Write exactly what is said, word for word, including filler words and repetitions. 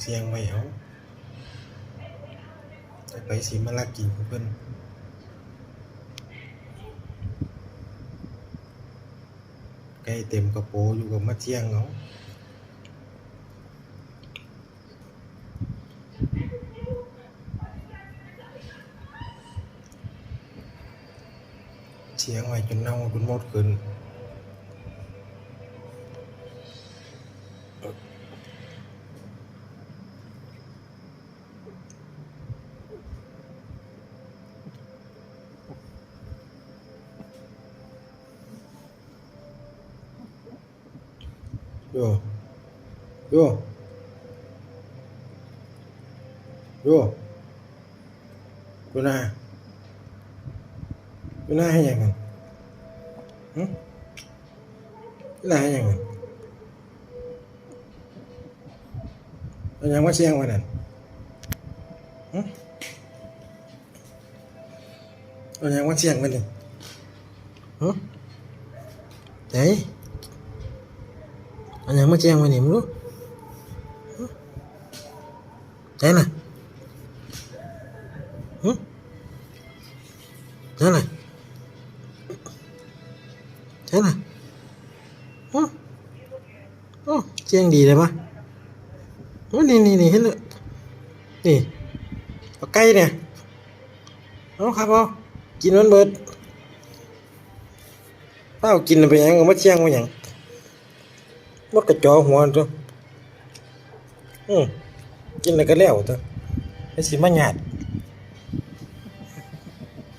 เสียงไว้เอา ไผสิมาลักกินของเพิ่น ไก่เต็มกระโปรงอยู่ก็มาเสียงเอา เสียงไว้จนเน่าจนหมดขึ้น โย โย โย คุณอา คุณอาเฮ็ดหยังกัน หึ คุณอาเฮ็ดหยังกัน เอาหยังมาเสียงไว้นั่น หึ เอาหยังมาเสียงไว้นี่ หึ ไหน เอาหยังมาเสียงไว้นี่ มึงดู หึ ไหนล่ะ หึ ไหนล่ะ ไหนล่ะ หึ โอ้ เสียงดีเลยปะ โอ้ นี่ นี่ นี่ เห็นเลย นี่ เอาไก่เนี่ย เอาครับ เอา กินมันเบิด เฝ้ากินไปหยัง เอามาเสียงไว้หยัง มดกระจอกหัวตัว อืม กินแล้วก็แล้วตัว ไอ้สิมาหยาด